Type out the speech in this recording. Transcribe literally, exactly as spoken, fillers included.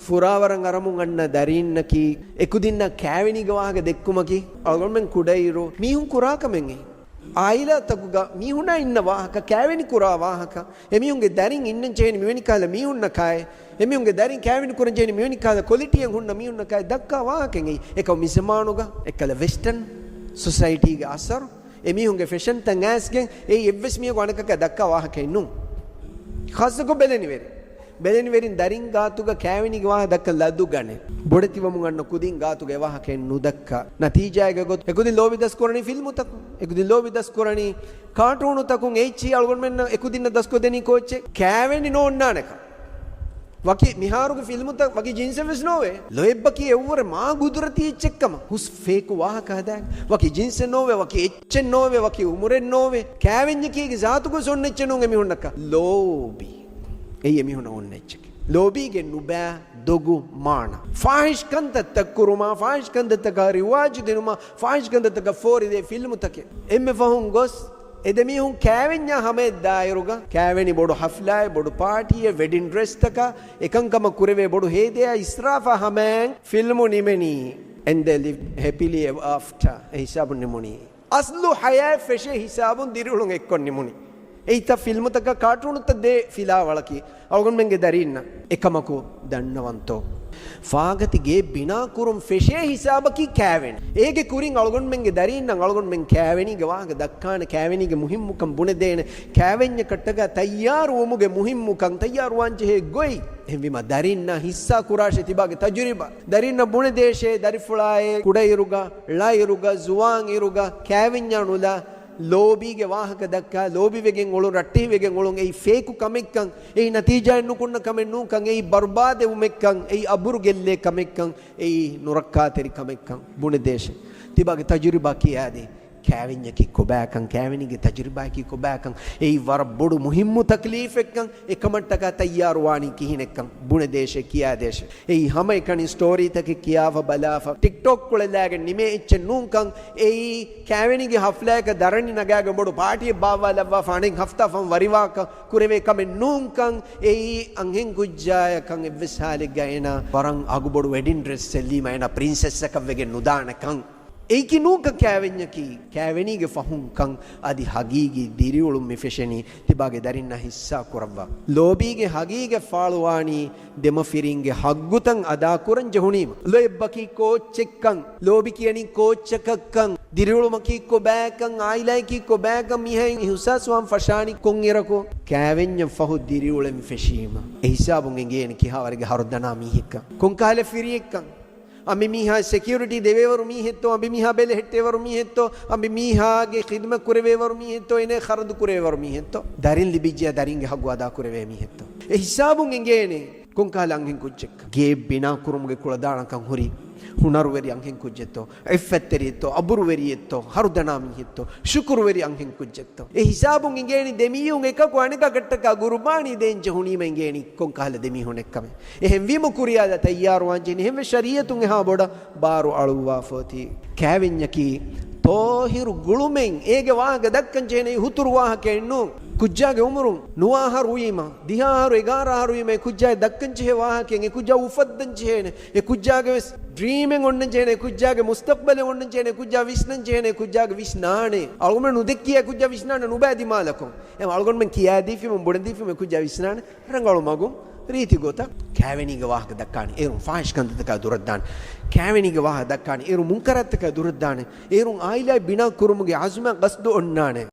ފުރާވަރަށް އަރަމުން އަންނަ ދަރީންނަކީ، އެކުދިންނަށް ކާވެނީގެ ވާހަކަ ދެއްކުމަކީ، އަޅުގަނޑުމެން ކުޑައިރު މީހުން ކުރާ ކަމެއް އެއީ. އާއިލާތަކުގަ މީހުންނާ އިންނަ ވާހަކަ، ކާވެނި ކުރާ ވާހަކަ، އެމީހުންގެ ދަރިން އިންނަން ޖެހެނީ މިވެނި ކަހަލަ މީހުންނަކާއި، އެމީހުންގެ ދަރިން ކާވެނި ކުރަން ޖެހެނީ މިވެނި ކަހަލަ ކޮލިޓީއެއް ހުންނަ މީހުންނަކާއި ދައްކާ ވާހަކައެއް އެއީ. އެކަމަކު މި ޒަމާނުގަ އެއްކަލަ ވެސްޓަން ސޮސައިޓީގެ އަސަރު، އެމީހުންގެ ފެޝަންތައް އައިސްގެން އެއީ އެއްވެސް މީހަކު އަނެކަކަށް ދައްކާ ވާހަކައެއް ނޫން. ޚާއްޞަކޮށް ބެލެނިވެރިން. ބެލެނިވެރިން ދަރިން ގާތުގަ ކާވެނީގެ ވާހަކަ ދައްކަން ލަދުގަނެ. ބޮޑެތިވަމުން އަންނަ ކުދިން ގާތުގަ އެވާހަކައެއް ނުދައްކާ. ނަތީޖާއެއްގެ ގޮތުން އެކުދިން ލޯބި ދަސްކުރަނީ ފިލްމުތަކުން. އެކުދިން ލޯބި ދަސްކުރަނީ ކާޓޫނުތަކުން. އެއްޗިހި އަޅުގަނޑުމެންނަށް އެކުދިންނަށް ދަސްކޮށްދެނީ ކޯއްޗެއް؟ ކާވެނި ނޯންނާނެކަން. ވަކި މިހާރުގެ ފިލްމުތައް ވަކި ޖިންސެއް ވެސް ނޯވޭ. ލޯތްބަކީ އެއްވުރެ މާ ގުދުރަތީ އެއްޗެއްކަމަށް. ހުސް ފޭކު ވާހަކަ ހަދާނެ. ވަކި ޖިންސެއް ނޯވޭ، ވަކި އެއްޗެއް ނޯވޭ، ވަކި އުމުރެއް ނޯވޭ. ކާވެންޏަކީ އޭގެ ޒާތުގަ ވެސް އޮންނަ އެއްޗެއް ނޫން އެމީހުންނަކަށް. ލޯބި. އެއީ އެމީހުންނަށް އޮންނަ އެއްޗެކޭ. ލޯބީގެ ނުބައި ދޮގު މާނަ. ފާހިޝް ކަންތައްތައް ކުރުމާ، ފާހިޝް ކަންތައްތަކާ ރިވާޖު ދިނުމާ، ފާހިޝް ކަންތައްތަކަށް ފޯރިދޭ ފިލްމުތަކެއް. އެންމެ ފަހުން ގޮސް އެ ދެމީހުން ކާވެންޏާ ހަމަޔަށް ދާއިރުގަ، ކާވެނި ބޮޑު ހަފްލާއެއް، ބޮޑު ޕާޓީއެއް، ވެޑިން ޑްރެސްތަކާ، އެކަންކަމަށް ކުރެވޭ ބޮޑު ހޭދަޔާ އިސްރާފާ ހަމަޔަށް ފިލްމު ނިމެނީ. And they lived happily ever after. އެ ހިސާބުން ނިމުނީ. އަސްލު ހަޔާތް ފެށޭ ހިސާބުން ދިރިއުޅުން އެއްކޮށް ނިމުނީ. އެއީތަ ފިލްމުތަކަށް ކާޓޫނުތައް ދޭ ފިލާވަޅަކީ އަޅުގަނޑުމެންގެ ދަރީންނަށް. އެކަމަކު ދަންނަވަންތޯ؟ ފާގަތި ގެއެއް ބިނާ ކުރުން ފެށޭ ހިސާބަކީ ކާވެނި. އޭގެ ކުރިން އަޅުގަނޑުމެންގެ ދަރީންނަށް އަޅުގަނޑުމެން ކާވެނީގެ ވާހަކަ ދައްކާނެ، ކާވެނީގެ މުހިއްމުކަން ބުނެދޭނެ، ކާވެންޏަކަށްޓަކާ ތައްޔާރުވުމުގެ މުހިއްމުކަން، ތައްޔާރުވާންޖެހޭ ގޮތް. އެހެންވީމަ ދަރިންނަށް ހިއްސާ ކުރާށޭ ތިބާގެ ތަޖުރިބާ. ދަރިންނަށް ބުނެދޭށޭ ދަރިފުޅާއޭ ކުޑައިރުގަ، ޅައިރުގަ، ޒުވާން އިރުގަ ކާވެންޏާ ނުލާ، ލޯބީގެ ވާހަކަ ދައްކާ، ލޯބިވެގެން އުޅުން، ރައްޓެހިވެގެން އުޅުން އެއީ ފޭކު ކަމެއްކަން، އެއީ ނަތީޖާއެއް ނުކުންނަ ކަމެއް ނޫންކަން، އެއީ ބަރުބާދެވުމެއްކަން، އެއީ އަބުރު ގެއްލޭ ކަމެއްކަން، އެއީ ނުރައްކާތެރި ކަމެއްކަން ބުނެދޭށޭ. ތިބާގެ ތަޖުރިބާ ކިޔާދޭ. ކާވެންޏަކީ ކޮބާކަން، ކާވެނީގެ ތަޖުރިބާއަކީ ކޮބާކަން، އެއީ ވަރަށް ބޮޑު މުހިއްމު ތަކްލީފެއްކަން، އެކަމަށްޓަކާ ތައްޔާރުވާނީ ކިހިނެއްކަން ބުނެދޭށޭ، ކިޔާދޭށޭ. އެއީ ހަމައެކަނި ސްޓޯރީތަކެއް ކިޔާފަ ބަލާފަ، ޓިކްޓޮކް ކުޅެލާގެން ނިމޭ އެއްޗެއް ނޫންކަން، އެއީ ކާވެނީގެ ހަފްލާއަކަށް ދަރަނި ނަގާގެން ބޮޑު ޕާޓީއެއް ބާއްވާލައްވާފަ އަނެއް ހަފްތާ ފަހުން ވަރިވާކަން ކުރެވޭ ކަމެއް ނޫންކަން، އެއީ އަންހެން ކުއްޖާޔަކަން އެއްވެސް ހާލެއްގަ އޭނާ ވަރަށް އަގުބޮޑު ވެޑިން ޑްރެސް އެއްލީމަ އޭނާ ޕްރިންސެސްއަކަށް ވެގެން ނުދާނެކަން. އެއީކީ ނޫންކަން ކާވެންޏަކީ. ކާވެނީގެ ފަހުންކަން އަދި ހަގީގީ ދިރިއުޅުން މި ފެށެނީ ތިބާގެ ދަރިންނަށް ހިއްސާ ކުރައްވާ. ލޯބީގެ ހަގީގަތް ފާޅުވާނީ ދެމަފިރިންގެ ހައްގުތައް އަދާކުރަން ޖެހުނީމަ. ލޯތްބަކީ ކޯއްޗެއްކަން، ލޯބި ކިޔަނީ ކޯއްޗަކަށްކަން، ދިރިއުޅުމަކީ ކޮބާކަން، އާއިލާއަކީ ކޮބާކަން މީހާ އިހުސާސްވާން ފަށާނީ ކޮންއިރަކު؟ ކާވެންޏަށް ފަހު ދިރިއުޅެން ފެށީމަ. އެ ހިސާބުން އެނގޭނެ ކިހާވަރެއްގެ ހަރުދަނާ މީހެއްކަން، ކޮންކަހަލަ ފިރިއެއްކަން. އަނބިމީހާ ސެކިއުރިޓީ ދެވޭވަރު މީހެއްތޯ، އަނބިމީހާ ބެލެހެއްޓޭވަރު މީހެއްތޯ، އަނބިމީހާގެ ޚިދުމަތް ކުރެވޭވަރު މީހެއްތޯ، އޭނަ ޚަރަދު ކުރެވޭވަރު މީހެއްތޯ. ދަރިން ލިބިއްޖެޔާ ދަރިންގެ ހައްގު އަދާކުރެވޭ މީހެއްތޯ. އެ ހިސާބުން އެނގޭނެ ކޮންކަހަލަ އަންހެން ކުއްޖެއްކަން. ގެއެއް ބިނާ ކުރުމުގެ ކުޅަދާނަކަން ހުރި ހުނަރުވެރި އަންހެން ކުއްޖެއްތޯ، އިއްފަތްތެރިއެއްތޯ، އަބުރުވެރިއެއްތޯ، ހަރުދަނާ މީހެއްތޯ، ޝުކުރުވެރި އަންހެން ކުއްޖެއްތޯ. އެ ހިސާބުން އެނގޭނީ ދެމީހުން އެކަކު އަނެކަކަށްޓަކާ ގުރުބާނީ ދޭން ޖެހުނީމަ އެނގޭނީ ކޮންކަހަލަ ދެމީހުން އެއްކަމެއް. އެހެންވީމަ ކުރިޔާލާ ތައްޔާރުވާން ޖެހެނީ އެހެންވެ ޝަރީއަތުން އެހާ ބޮޑަށް ބާރު އަޅުއްވާފަ އޮތީ. ކާވެންޏަކީ ޠާހިރު ގުޅުމެއް. އޭގެ ވާހަކަ ދައްކަން ޖެހޭނެ ހުތުރު ވާހަކައެއް ނޫން. ކުއްޖާގެ އުމުރުން ނުވަ އަހަރު ވީމަ، ދިހަ އަހަރު، އެގާރަ އަހަރު ވީމަ، އެ ކުއްޖާ ދައްކަން ޖެހޭ ވާހަކައެއް، އެ ކުއްޖާ އުފައްދަން ޖެހޭނެ، އެ ކުއްޖާގެ ވެސް ޑްރީމެއް އޮންނަން ޖެހޭނެ، އެ ކުއްޖާގެ މުސްތަޤްބަލެއް އޮންނަން ޖެހޭނެ، އެ ކުއްޖާ ވިސްނަން ޖެހޭނެ، އެ ކުއްޖާގެ ވިސްނާނެ. އަޅުގަނޑު ނުދެއްކިޔާ އެ ކުއްޖާ ވިސްނާނެ ނުބައި ދިމާލަކުން. އެ އަޅުގަނޑުމެން ކިޔާދީފީމަ، ބުނެދީފީމަ، އެ ކުއްޖާ ވިސްނާނެ. ރަނގަޅު މަގުން ރީތި ގޮތަށް ކާވެނީގެ ވާހަކަ ދައްކާނެ. އޭރުން ފާހިޝް ކަންތައްތަކާ ދުރަށްދާނެ. ކާވެނީގެ ވާހަކަ ދައްކާނެ. އޭރުން މުންކަރާތްތަކާ ދުރަށްދާނެ. އޭރުން އާއިލާއެއް ބިނާ ކުރުމުގެ އަޒުމަށް ގަސްދު އޮންނާނެ.